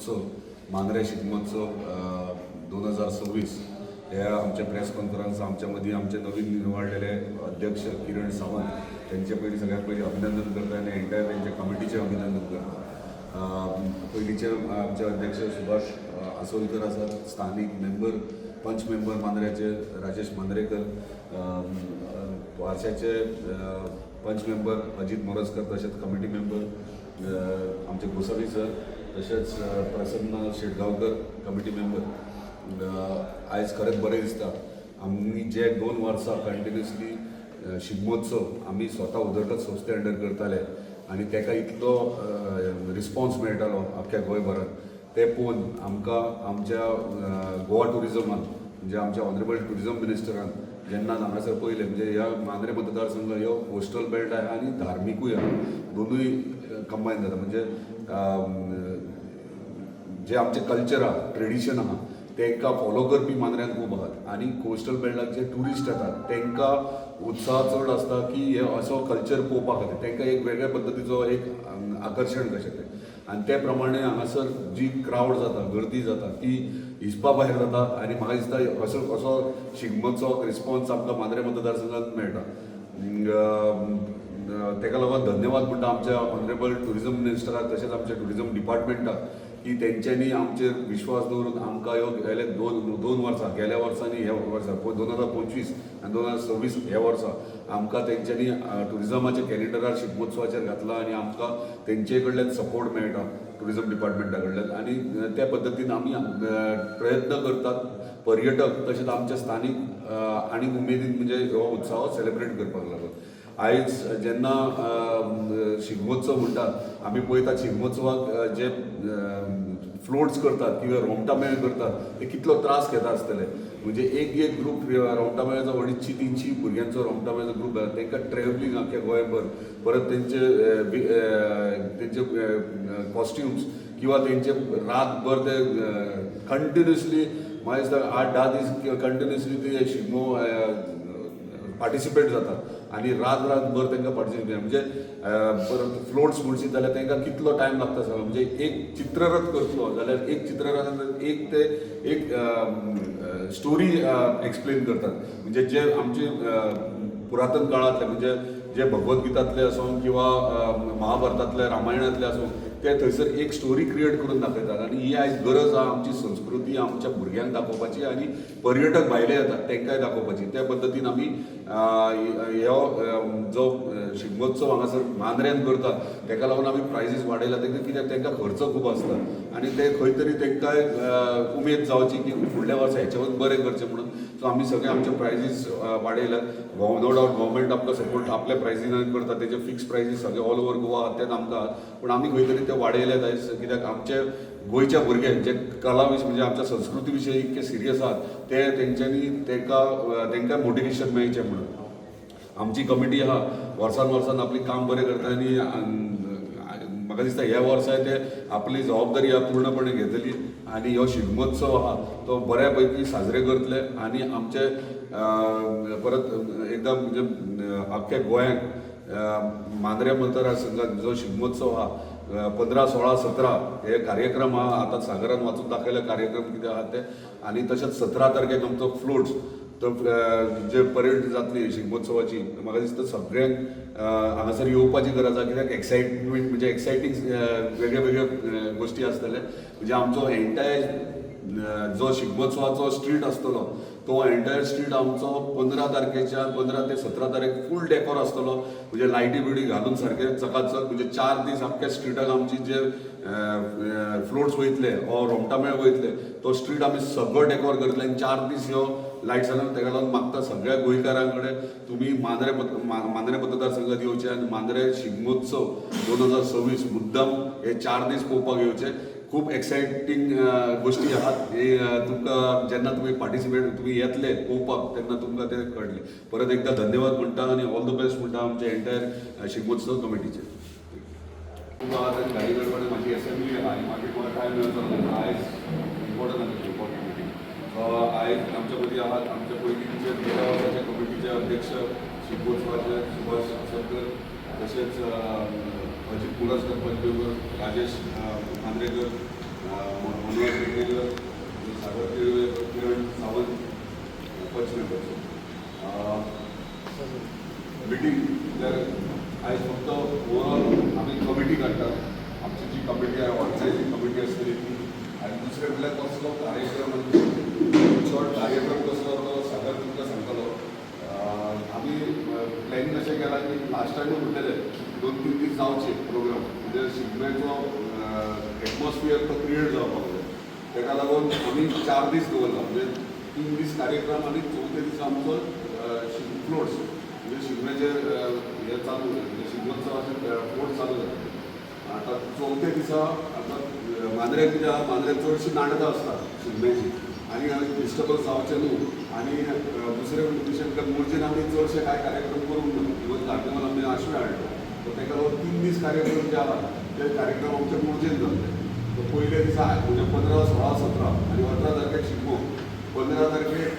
शिगमोत्सव, मांद्रे शिगमोत्सव 2026 हे आमचे press conference. आमच्या मदीं आमचे नवीन निवडलेले अध्यक्ष किरण सावंत, त्यांचे पयलीं सगळ्यात पयलीं अभिनंदन करता आनी एंटायर तेंच्या कमिटीचें अभिनंदन करता. पयलींचे आमचे अध्यक्ष सुभाष आसोलकर आसात, स्थानीक मेंबर, पंच मेंबर मांद्र्याचे राजेश मांद्रेकर, वारशाचे पंच मेंबर अजित मोरजकर, तशेंच कमिटी मेंबर आमचे गोसावी सर, तशेंच प्रसन्न शेटगांवकर कमिटी मेंबर. आयज खरेंच बरें दिसता. आमी जे 2 वर्सां कंटिन्युअसली शिगमोत्सव आमी स्वता उदरगत संस्थे अंडर करताले आनी ताका इतलो रिस्पॉन्स मेळटालो आख्ख्या गोंयभरात, ते पळोवन आमकां आमच्या गोवा टुरिजमान, म्हणजे आमच्या ऑनरेबल टुरिजम मिनिस्टरान जेन्ना हांगासर पळयलें, म्हणजे ह्या मांद्रे मतदारसंघ ह्यो कोस्टल बेल्ट आहा आनी धार्मिकूय आहा, दोनूय कंबायन जाता. म्हणजे जे आमचें कल्चर आहा, ट्रेडिशन आहा, तांकां फॉलो करपी मांद्र्यान खूब आहात आनी कोस्टल बेल्टाक जे ट्युरिस्ट येतात तांकां उत्साह चड आसता की हे असो कल्चर पळोवपा खातीर तांकां एक वेगळ्या पद्दतीचो एक आकर्शण कशें तें. आनी ते प्रमाणे हांगासर जी क्रावड जाता, गर्दी जाता, ती हिसपा भायर जाता. आनी म्हाका दिसता असो असो शिगमोचो रिस्पॉन्स आमकां मांद्रे मतदारसंघात मेळटा. ताका लागून धन्यवाद म्हणटा आमच्या ऑनरेबल टुरिजम मिनिस्टराक, तशेंच आमच्या टुरिजम डिपार्टमेंटाक की तेंच्यांनी आमचेर विश्वास दवरून आमकां ह्यो गेले दोन दोन वर्सां, गेल्या वर्सा आनी ह्या वर्सा, 2025 आनी 2026 ह्या वर्सा आमकां तेंच्यांनी टुरिजमाच्या कॅलेंडरार शिगमोत्सवाचेर घातला आनी आमकां तेंचे कडल्यान सपोर्ट मेळटा, टुरिजम डिपार्टमेंटा कडल्यान. आनी त्या पद्दतीन आमी प्रयत्न करतात पर्यटक तशेंच आमच्या स्थानीक आनी उमेदीन म्हणजे हो उत्सव सेलिब्रेट करपाक लागून. आयज जेन्ना शिगमोत्सव म्हणटा, आमी पळयतात शिगमोत्सवाक जे फ्लोट्स करतात किंवा रोमटामेळ करतात ते कितलो त्रास घेता आसतले. म्हणजे एक एक ग्रूप रोमटामेळाचो 250-300 भुरग्यांचो रोमटामेळाचो ग्रूप आसा, तांकां ट्रॅवलिंग आख्ख्या गोंयभर, परत तेंचे कॉस्ट्युम्स किंवा तेंचे रातभर ते कंटिन्युअसली, म्हाका दिसता 8-10 दीस कंटिन्युअसली ते शिगमो पार्टिसिपेट जातात आनी रात रातभर तांकां पार्टिसिपेट. म्हणजे परत फ्लोट्स म्हणशीत जाल्यार तांकां कितलो टायम लागता सगळो. म्हणजे एक चित्ररथ करतलो जाल्यार एक चित्ररथान एक ते एक स्टोरी एक्सप्लेन करतात. म्हणजे जे आमचे पुरातन काळांतले, म्हणजे जे भगवद्गीतांतले आसूं किंवा महाभारतांतले, रामायणांतले आसूं, ते थंयसर एक स्टोरी क्रिएट करून दाखयतात. आनी ही आयज गरज आहा आमची संस्कृती आमच्या भुरग्यांक दाखोवपाची आनी पर्यटक भायले येतात तांकांय दाखोवपाची. त्या पद्दतीन आमी ह्यो जो शिगमोत्सव हांगासर मांद्र्यान करता, ताका लागून आमी प्रायजीस वाडयला तांकां, कित्याक तांकां खर्च खूब आसता आनी ते खंय तरी तांकांय उमेद जावची की फुडल्या वर्सा हेच्या वयर बरें करचें म्हणून. सो आमी सगळे आमचे प्रायजीस वाडयल्यात. नो डावट गव्हर्मेंट आमकां सपोर्ट आपल्या प्रायजीन करता, तेजे फिक्स प्रायजीस सगळे ऑल ओवर गोवा आहात तेच आमकां आहात, पूण आमी खंय तरी ते वाडयल्यात आयज, कित्याक आमचे गोंयच्या भुरगे जे कला विशय, म्हणजे आमच्या संस्कृती विशयी इतके सिरियस आहात, ते तेंच्यांनी तांकां मोटिवेशन मेळचें म्हणून. आमची कमिटी आहा, वर्सान वर्सान आपली काम बरें करता आनी म्हाका दिसता ह्या वर्साय ते आपली जबाबदारी ह्या पूर्णपणे घेतली आनी हो शिगमोत्सव आहा तो बऱ्या पैकी साजरे करतले. आनी आमचे परत एकदां म्हणजे आख्ख्या गोंयांक मांद्रे मतदारसंघात जो शिगमोत्सव आहा, 15, 16, 17 हे कार्यक्रम आहा. आतां सागरान वाचून दाखयले कार्यक्रम कितें आहा ते. आनी तशेंच 17 तारखेक आमचो फ्लोट्स तो जे परेड जातली शिगमोत्सवाची. म्हाका दिसता सगळ्यांक हांगासर येवपाची गरज आहा, कित्याक एक्सायटमेंट, म्हणजे एक्सायटींग वेगळे वेगळे गोश्टी आसतले. म्हणजे आमचो एंटायर जो शिगमोत्सवाचो स्ट्रीट आसतलो, तो एंटायर स्ट्रीट आमचो 15 तारखेच्या, 15 ते 17 तारीख फूल डेकोर आसतलो. म्हणजे लायटी बिटी घालून सारके चकाचक. म्हणजे 4 दीस आख्ख्या स्ट्रिटाक आमची जे फ्लोट्स वयतले ओ रोमटामेळ वयतले, तो स्ट्रीट आमी सगळो डेकोर करतले आनी 4 दीस ह्यो लायट्स घालून. ताका लागून मागता सगळ्या गोंयकारां कडेन, तुमी मांद्रे मतदारसंघात येवचे आनी मांद्रे शिगमोत्सव 2026 मुद्दम हे 4 दीस पळोवपाक येवचे. खूब एक्सायटींग गोश्टी आहात हे. तुमकां जेन्ना तुमी पार्टिसिपेट, तुमी येतले पळोवपाक, तेन्ना तुमकां ते कळटले. परत एकदा धन्यवाद म्हणटा आनी ऑल the best म्हणटा आमच्या एंटायर शिगमोत्सव कमिटीचे. खूब आहात आनी घाई गडबड, म्हाजी एसेंब्ली आहा आनी मागीर म्हाका टायम मेळचो ना. आयज इम्पॉर्टंट आसा, इम्पॉर्टंट मिटींग. सो आयज आमच्या मदीं आहात आमच्या पयलींचे गेल्या वर्साच्या कमिटीचे अध्यक्ष शिगमोत्सवाचे सुभाष आसरकर, तशेंच अजित मुरजकर, पंचमेंबर राजेश मांद्रेकर. मनोहर शेट्टीकर, सागर तिळवे, किरण सावंत पंच मेंबर्स. मिटींग म्हळ्यार आयज फक्त ओवरऑल आमी कमिटी काडटात. आमची जी कमिटी आहा, ऑर्गनायझींग कमिटी आसतली ती. आनी दुसरें म्हळ्यार कसलो कार्यक्रम, शॉर्ट कार्यक्रम कसलो तो सागर तुमकां सांगतलो. आमी प्लॅनिंग अशें केलां की लास्ट टायमूय म्हणलेलें, 2-3 दीस जावचे प्रोग्राम, म्हणजे शिगम्याचो एटमॉस्फियर तो क्रिएट जावपाक जाय. ताका लागून आमी 4 दीस दवरला, म्हणजे 3 दीस कार्यक्रम आनी चवथे दिसा आमचो फ्लोट्स, म्हणजे शिगम्याचे हे चालू, म्हणजे शिगमोत्सवाचे फ्लोट चालू जाता. आतां चवथे दिसा आतां मांद्र्याक कितें आहा, मांद्र्याक चडशीं नाटकां आसता शिगम्याची आनी डिस्टर्बन्स जावचें न्हू. आनी दुसरें विशय म्हळ्यार मोरजेन आमी चडशे कांय कार्यक्रम करूंक ना. इवन कार्निवल आमी आशव्या हाडलो. सो ताका लागून 3 दीस कार्यक्रम जे आहा ते कार्यक्रम आमचे मोरजेन जातले. सो पयल्या दिसा म्हणजे 15, 16, 17 आनी 18 तारखेक शिगमो. 15 तारखेक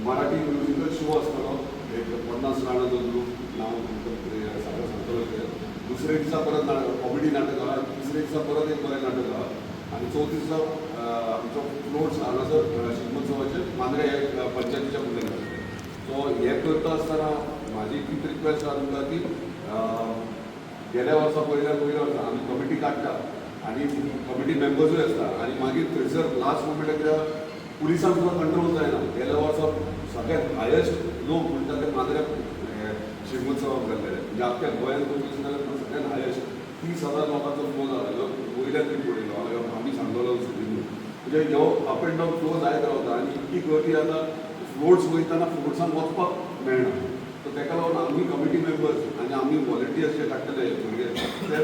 मराठी म्युजिकल शो आसतलो, एक 50 जाणांचो ग्रूप, नांव तुमकां सगळें सांगतलो ते. दुसरे दिसा परत कॉमेडी नाटक आहा. तिसरे दिसा परत एक बरें नाटक आहा आनी चवथे दिसा आमचो फ्लोट्स हांगासर शिगमोत्सवाचे मांद्रे हे पंचायतीच्या फुडल्यान जातले. सो हें करता आसतना म्हाजी इतलीच रिक्वेस्ट आहा तुमकां की गेल्या वर्सा, पयल्या पयल्या वर्सा आमी कमिटी काडटा आनी कमिटी मेंबर्सूय आसता आनी मागीर थंयसर लास्ट मुमेंटाक कित्याक पुलिसांक सुद्दां कंट्रोल जायना. गेल्या वर्सा सगळ्यात हायेस्ट लोक म्हणटा ते मांद्र्या शिगमोत्सवाक जाल्लेले. म्हणजे आख्ख्या गोंयांत तुमी जाल्यार सगळ्यात हायेस्ट 30,000 लोकांचो फ्लो जाला. ह्यो वयल्यान रिपोर्ट येयलो, आमी सांगलेलो. म्हणजे ह्यो अप एंड डावन फ्लो जायत रावता आनी इतकी गर्दी आतां फ्लोट्स वयतना फ्लोट्सान वचपाक मेळना. सो ताका लागून आमी कमिटी मेंबर्स आनी आमी व्हॉलंटियर्स जे काडटले भुरगे, ते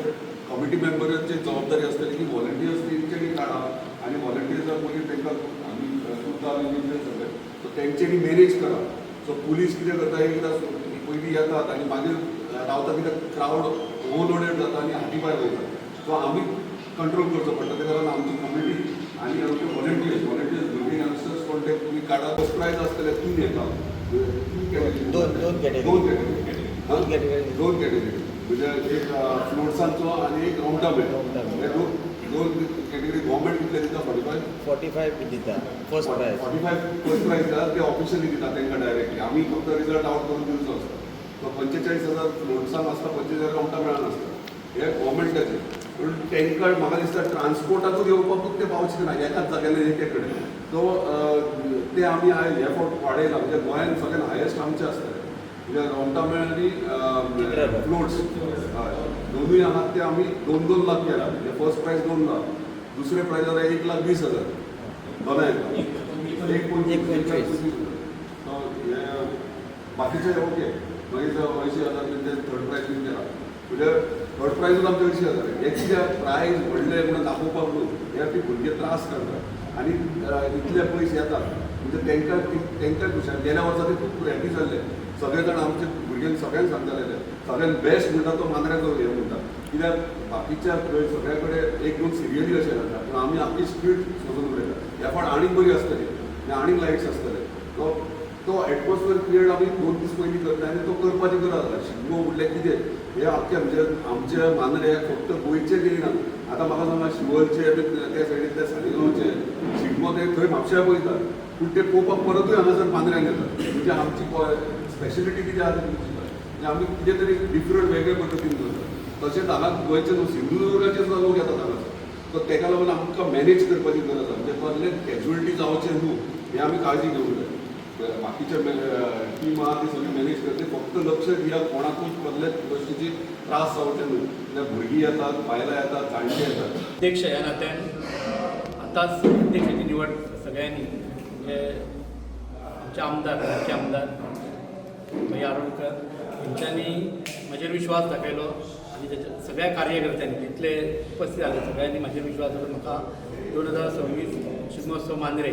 कमिटी मेंबरांची जबाबदारी आसतली की व्हॉलंटियर्स तेंच्यांनी काडा आनी व्हॉलंटियर्साक मागीर तांकां आमी सुद्दां आमी सगळें सो तेंच्यांनी मॅनेज करा. सो पुलीस कितें करता, एकदां पयलीं येतात आनी मागीर रावता, कित्याक क्रावड ओवरलोडेड जाता आनी हाती भायर वयता. सो आमी कंट्रोल करचो पडटा. ताका लागून आमची कमिटी आनी आमचे व्हॉलंटियर्स भुरगीं, यंगस्टर्स कॉन्टेक्ट तुमी काडा. फर्स्ट प्रायज आसतले तीन हेका, तीन कॅटेगरी. दोन दोन कॅटेगरी. दोन कॅटेगरी. दोन कॅटेगरी. दोन कॅटेगरी, म्हणजे एक फ्लोट्सांचो आनी एक रोमटा मेळ. रोमटा मेळ. हे दोन दोन कॅटेगरी. गव्हर्मेंट कितले दिता? 45? 45 दिता फर्स्ट प्रायज. 45 फर्स्ट प्रायज दिता. ते ऑफिशियली दिता तांकां डायरेक्टली, आमी फक्त रिजल्ट आवट करून दिवचो आसता. सो 45,000 फ्लोट्सांक आसता, 25,000 रोमटा मेळान आसता. हे गव्हर्मेंटाचे. पूण तांकां म्हाका दिसता ट्रान्सपोर्टाकूच येवपाकूच ते पावचे ना एकाच जाग्यार एके कडेन. सो ते आमी आयज हे फावट वाडयला, म्हणजे गोंयांत सगळ्यात हायेस्ट आमचे आसतले. म्हणजे रोमटा मेळ आनी चित्ररथ. फ्लोट्स हय, दोनूय आहात ते आमी 2-2 लाख केला. म्हणजे फर्स्ट प्रायज 2 लाख, दुसरे प्रायज जाल्यार 1,20,000 दोनाय. एक एक 25. सो हे बाकीचे ओके. मागीर 80,000 बीन ते थर्ड प्रायज बीन केला. म्हणजे थर्ड प्रायजूच आमचे 80,000. हे कित्याक प्रायज व्हडले म्हणून दाखोवपाक न्हू, हे ती भुरगे त्रास करतात आनी इतले पयशे येतात म्हणजे तांकां तांकां खुशाल. गेल्या वर्सा ते खूब हॅपी जाल्ले सगळे जाण. आमचे भुरग्यांक सगळ्यांक सांगताले, ते सगळ्यांत बेस्ट म्हणटा तो मांद्र्याचो हे म्हणटा, कित्याक बाकीच्या थंय सगळ्या कडेन एक दोन सिरियली अशें घालता, पूण आमी आख्खी स्ट्रीट सजोवन उडयता. ह्या फावट आनीक बरी आसतली आनी आनीक लायट्स आसतले. तो तो एटमॉस्फियर क्रिएट आमी 2 दीस पयलीं करता आनी तो करपाची गरज आसा. शिगमो म्हणल्यार कितें हे आख्खे म्हणजे आमचे मांद्रे फक्त गोंयचे येयना. आतां म्हाका सांगा, शिवलचे बी त्या सायडींतले सालिगांवचे शिगमो ते थंय म्हापश्या पळयतात, पूण ते पळोवपाक परतूय हांगासर मांद्र्यान येतात. म्हणजे आमची स्पेशलिटी कितें आसा ती तुमची, म्हणजे आमी कितें तरी डिफरंट वेगळे पद्दतीन करतात. तशेंच हांगा गोंयचे न्हू, सिंधुदुर्गाचे सुद्दां लोक येतात हांगासर. सो ताका लागून आमकां मॅनेज करपाची गरज आसा. म्हणजे कसले कॅज्युअलिटी जावचें न्हू हें आमी काळजी घेवंक जाय. बाकीचे टीम आहा ती सगळी मॅनेज करतली. फक्त लक्ष दिया, कोणाकूच कसल्याच गोश्टीची त्रास जावचे न्हू, कित्याक भुरगीं येतात, बायलां येतात, जाणटे येतात. अध्यक्ष ह्या नात्यान आतांच अध्यक्षाची निवड सगळ्यांनी, म्हणजे आमचे आमदार, मुख्य आमदार भैया आरोलकर हेंच्यांनी म्हजेर विश्वास दाखयलो आनी तेच्या सगळ्या कार्यकर्त्यांनी जितले उपस्थित आसले सगळ्यांनी म्हाजेर विश्वास दवरून म्हाका 2026 शिगमोत्सव मांद्रे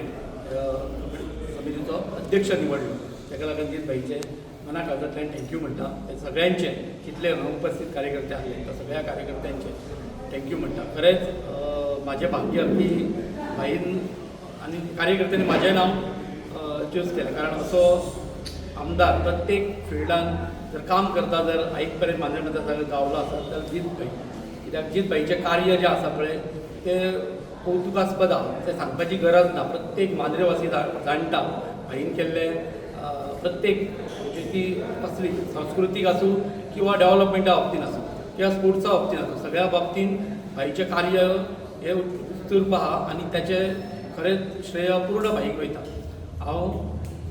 समितीचो अध्यक्ष निवडलो. ताका लागून जीत भाईचे मना काळजांतल्यान thank you म्हणटा. ते सगळ्यांचे जितले हांगा उपस्थित कार्यकर्ते आसले त्या सगळ्या कार्यकर्त्यांचे thank you म्हणटा. खरेंच म्हाजें भाग्य की भाईन आनी कार्यकर्त्यांनी म्हाजें नांव चूज केलें, कारण असो आमदार प्रत्येक फिल्डान जर काम करता, जर आयज पर्यंत मांद्रे मतदारसंघात गावलो आसा जाल्यार जीत भाई. कित्याक जीत भाईचें कार्य जें आसा पळय तें कौतुकास्पद आहा, तें सांगपाची गरज ना. प्रत्येक मांद्रेवासी जाणटा भाईन केल्लें प्रत्येक, म्हणजे ती कसली सांस्कृतीक आसूं किंवा डेवलपमेंटा बाबतीन आसूं किंवा स्पोर्ट्सा बाबतीन आसूं, सगळ्या बाबतीन भाईचें कार्य हें उत्तुर्प आहा आनी ताचें खरेंच श्रेय पूर्ण भाईक वयता. हांव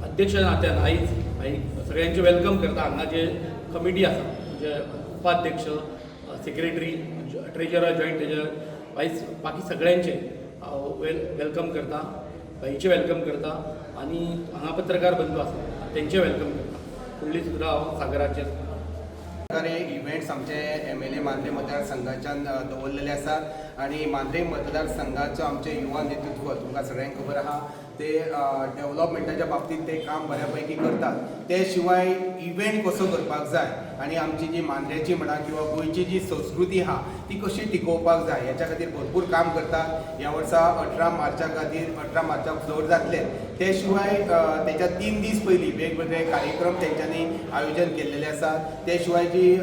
अध्यक्ष नात्यान आयज भाईक सगळ्यांचें welcome करता. हांगा जे कमिटी आसा, म्हणजे उपाध्यक्ष, secretary, treasurer, joint treasurer, vice, बाकी सगळ्यांचे हांव welcome करता, भाईचें welcome करता आनी हांगा पत्रकार बंधू आसा तेंचे welcome करता. फुडली सुद्दां हांव सागराचेर. प्रकारे इव्हेंट्स आमचे एमएलए मांद्रे मतदारसंघाच्यान दवरलेले आसात आनी मांद्रे मतदारसंघाचो आमचे युवा नेतृत्व तुमकां सगळ्यांक खबर आहा, ते डेव्हलपमेंटाच्या बाबतींत ते काम बऱ्या पैकी करतात. ते शिवाय इव्हेंट कसो करपाक जाय आनी आमची जी मांद्रेची म्हणा किंवा गोंयची जी संस्कृती आहा ती कशी टिकोवपाक जाय हेच्या खातीर भरपूर काम करतात. ह्या वर्सा 18 मार्चा खातीर, 18 मार्चाक फ्लोट जातले. ते शिवाय तेच्या 3 दीस पयलीं वेगवेगळे कार्यक्रम तेंच्यांनी आयोजन केल्लेले आसा. ते शिवाय जी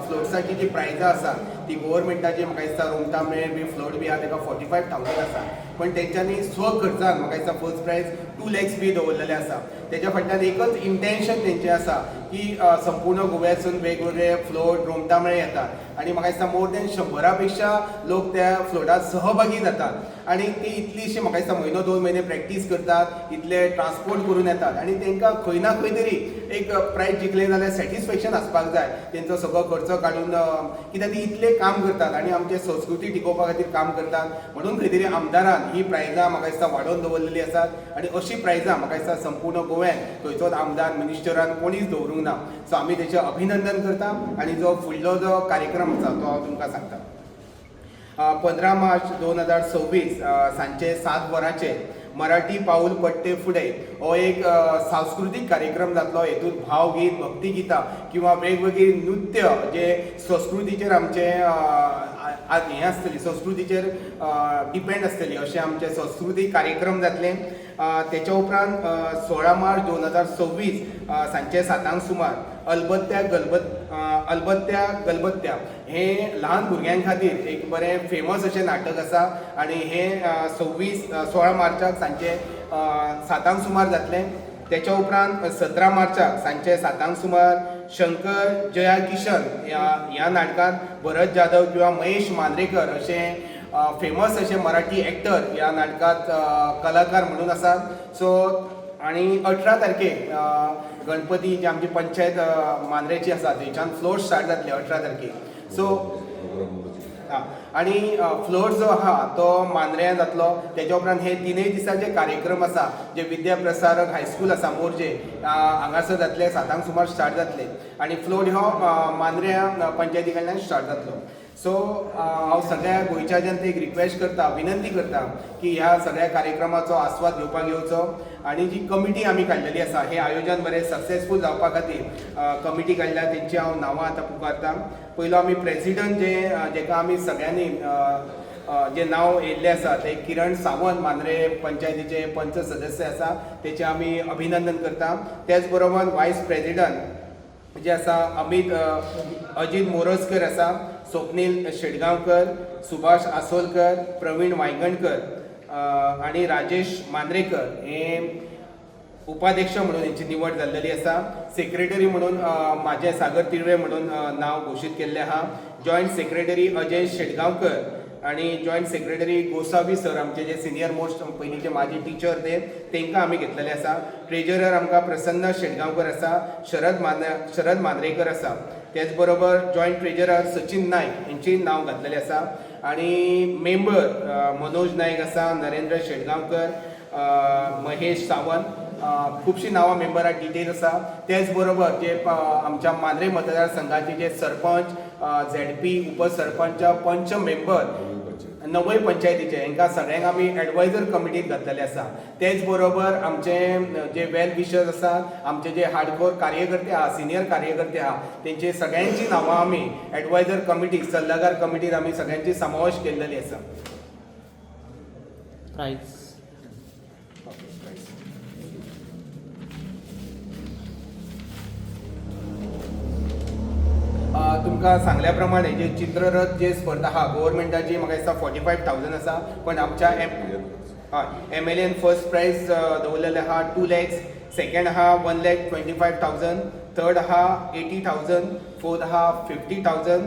फ्लोट्साची जी प्रायजां आसा ती गोवोरमेंटाची, म्हाका दिसता रोमटामेळ बी फ्लोट बी आहा तेका 45,000 आसा, पण तेंच्यांनी स्व खर्चान म्हाका दिसता फर्स्ट प्रायज 2 लॅक्स बी दवरलेले आसा. तेच्या फाटल्यान एकच इंटेन्शन तेंचें आसा की संपूर्ण गोव्यासून वेगवेगळे फ्लोट रोमटामेळ येतात आनी म्हाका दिसता मोर दॅन 100 पेक्षा लोक त्या फ्लोटात सहभागी जातात आनी ती इतलीशी म्हाका दिसता म्हयनो 2 म्हयने प्रॅक्टीस करतात, इतले ट्रान्सपोर्ट करून येतात आनी तांकां खंय ना खंय तरी एक प्रायज जिखलें जाल्यार सॅटिस्फॅक्शन आसपाक जाय, तेंचो सगळो खर्चो काडून, कित्याक ती इतले काम करतात आनी आमचे संस्कृती टिकोवपा खातीर काम करतात. म्हणून खंय तरी आमदारान ही प्रायजां म्हाका दिसता वाडोवन दवरलेली आसात आनी अशी प्रायजां म्हाका दिसता संपूर्ण गोव्यान खंयचोच आमदार मिनिस्टरान कोणीच दवरूंक ना. सो आमी तेचें अभिनंदन करता आनी जो फुडलो जो कार्यक्रम आसा तो हांव तुमकां सांगता. 15 मार्च 2026 सांजचे 7 वरांचेर मराठी पाऊल पडटे फुडें हो एक सांस्कृतीक कार्यक्रम जातलो. हेतूंत भावगीत, भक्तिगितां किंवा वेगवेगळी नृत्य जे संस्कृतीचेर आमचे हें आसतली, संस्कृतीचेर डिपेंड आसतली अशें आमचे संस्कृतीक कार्यक्रम जातले. तेच्या उपरांत 16 मार्च 2026 सांजचे 7 सुमार अलबत्त्या अलबत्त्या गलबत्त्या हें ल्हान भुरग्यां खातीर एक बरें फेमस अशें नाटक आसा आनी हें 16 मार्चाक सांजचे 7 सुमार जातलें. तेच्या उपरांत 17 मार्चाक सांजचे 7 सुमार शंकर जया किशन ह्या नाटकांत भरत जाधव किंवा महेश मांद्रेकर अशें फेमस अशे मराठी एक्टर ह्या नाटकांत कलाकार म्हणून आसात. सो आनी 18 तारखेक गणपती जी आमची पंचायत मांद्रेची आसा थंयच्यान फ्लोट स्टार्ट जातले 18 तारखेक. सो आनी फ्लोट जो आहा तो मांद्र्यां जातलो. तेच्या उपरांत हे 3 दिसाचे कार्यक्रम आसा जे विद्या प्रसारक हायस्कूल आसा मोरजे हांगासर जातले, 7 सुमार स्टार्ट जातले आनी फ्लोट हो मांद्र्यां पंचायती कडल्यान स्टार्ट जातलो. सो हांव सगळ्या गोंयच्या जनतेक रिक्वेस्ट करता, विनंती करता की ह्या सगळ्या कार्यक्रमाचो आस्वाद घेवपाक येवचो आनी जी कमिटी आमी काडलेली आसा हें आयोजन बरें सक्सेसफूल जावपा खातीर कमिटी काडल्या तेंची हांव नांवां आतां पुकारता. पयलो आमी प्रेजिडंट जे जेका आमी सगळ्यांनी जे नांव येयल्लें आसा ते किरण सावंत मांद्रे पंचायतीचे पंच सदस्य आसा, तेचें आमी अभिनंदन करता. तेच बरोबर वायस प्रेजिडंट जे आसा अमीत अजीत मोरजकर आसा, स्वप्नील शेटगांवकर, सुभाष आसोलकर, प्रवीण वायंगणकर आनी राजेश मांद्रेकर हे उपाध्यक्ष म्हणून हेंची निवड जाल्लेली आसा. सेक्रेटरी म्हणून म्हाजें सागर तिळवे म्हणून नांव घोशीत केल्लें आहा. जॉयंट सेक्रेटरी अजय शेटगांवकर आनी जॉयंट सेक्रेटरी गोसावी सर आमचे जे सिनियर मोस्ट पयलींचे माजी टिचर ते तेंकां आमी घेतलेले आसा. ट्रेजरर आमकां प्रसन्न शेटगांवकर आसा, शरद मांद्रेकर आसा. तेच बरोबर जॉयंट ट्रेजरर सचिन नायक हेंची नांव घातलेलें आसा आनी मेंबर मनोज नायक आसा, नरेंद्र शेटगांवकर, महेश सावंत, खुबशीं नांवां मेंबरां डिटेल आसा. तेच बरोबर जे आमच्या मांद्रे मतदारसंघाचे जे सरपंच, झेडपी, उपसरपंच, पंच मेंबर नवय पंचायतीचे हांकां सगळ्यांक आमी एडवायजर कमिटीत घातलेले आसा. तेच बरोबर आमचे जे वेल विशर्स आसा, आमचे जे हार्डकोर कार्यकर्ते आहा, सिनियर कार्यकर्ते आहा, तेंचे सगळ्यांची नांवां आमी एडवायजर कमिटी, सल्लागार कमिटीत आमी सगळ्यांची समावेश केल्लेली आसा. प्रायज. तुमकां सांगल्या प्रमाणे जे चित्ररथ जे स्पर्धा आहा गोवोरमेंटाची म्हाका दिसता 45,000 आसा, पण आमच्या एम हय MLAन फर्स्ट प्रायज दवरलेले आहा 2 लॅक्स, सेकंड आहा 1,25,000, थर्ड आहा 80,000, फोर्थ आहा 50,000,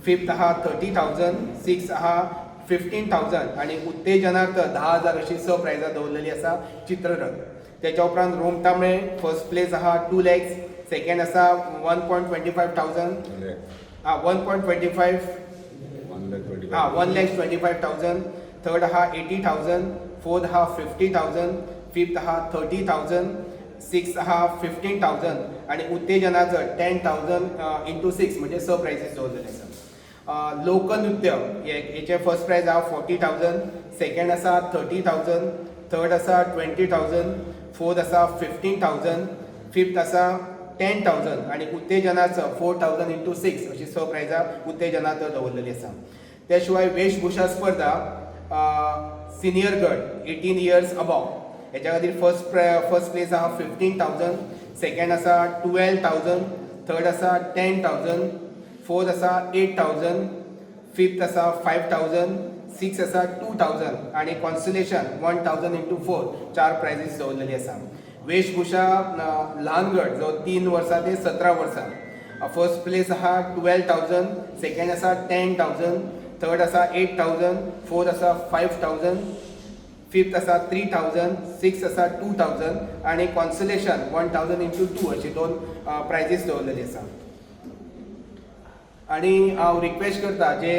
फिफ्थ आहा 30,000, सिक्स आहा 15,000 आनी उत्तेजनार्थ 10,000 अशी स प्रायजां दवरलेली आसा चित्ररथ. तेच्या उपरांत रोमटामेळ फर्स्ट प्लेस आहा 2 लॅक्स, सेकंड आसा 1.25 thousand, 1.25, 1 lakh 25. हा, 1,25,000, थर्ड आहा 80,000, फोर्थ आहा 50,000, फिफ्थ आहा 30,000, सिक्स आहा 15,000 आनी उत्तेजनाचो 10,000 इंटू सिक्स म्हणजे स प्रायजीस दवरलेले आसा. लोकनृत्य हेचे फर्स्ट प्रायज आहा 40,000, सेकंड आसा 30,000, थर्ड आसा 20,000, फोर्थ आसा 15,000, फिफ्थ आसा 10,000 आनी उत्तेजनाचो 4,000 इंटू सिक्स अशी स प्रायजां उत्तेजनात दवरलेली आसा. त्या शिवाय वेशभूषा स्पर्धा सिनियर गट 18 इयर्स अबोव हेच्या खातीर फर्स्ट प्लेस आहा 15,000, सेकंड आसा 12,000, थर्ड आसा 10,000, फोर्थ आसा 8,000, फिफ्थ आसा 5,000, सिक्स आसा 2,000 आनी कॉन्सोलेशन 1,000 इंटू फोर, चार प्रायजीस दवरलेली आसा. वेशभूषा ल्हान गट जो 3 वर्सां ते 17 वर्सां, फर्स्ट प्लेस आहा 12,000, सेकंड आसा 10,000, थर्ड आसा 8,000, फोर्थ आसा 5,000, फिफ्थ आसा 3,000, सिक्स आसा 2,000 आनी कॉन्सोलेशन 1,000 इंटू टू अशी दोन प्रायजीस दवरलेली आसा. आनी हांव रिक्वेस्ट करता जे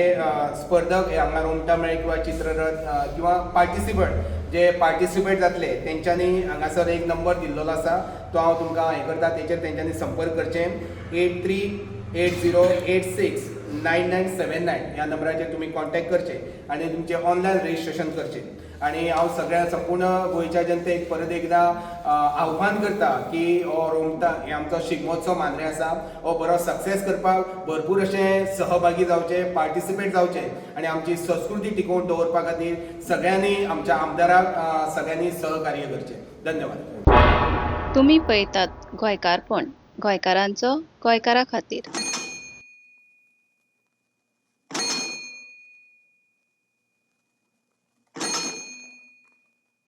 स्पर्धक हे हांगा रोमटामेळ किंवा चित्ररथ किंवा पार्टिसिपंट जे पार्टिसिपेट जातले तेंच्यांनी हांगासर एक नंबर दिल्लो आसा, तो हांव तुमकां हें करता, तेचेर तेंच्यांनी संपर्क करचे. 8380869979 ह्या नंबराचेर तुमी कॉन्टेक्ट करचे आनी तुमचें ऑनलायन रजिस्ट्रेशन करचें. आनी हांव सगळ्या संपूर्ण गोंयच्या जनतेक परत एकदां आव्हान करता की हो रोमटा हे आमचो शिगमोत्सव मांद्रे आसा, हो बरो सक्सेस करपाक भरपूर अशे सहभागी जावचे, पार्टिसिपेट जावचे आनी आमची संस्कृती टिकोवन दवरपा खातीर सगळ्यांनी आमच्या आमदाराक सगळ्यांनी सहकार्य करचें. धन्यवाद. तुमी पळयतात गोंयकारपण, गोंयकारांचो गोंयकारा खातीर.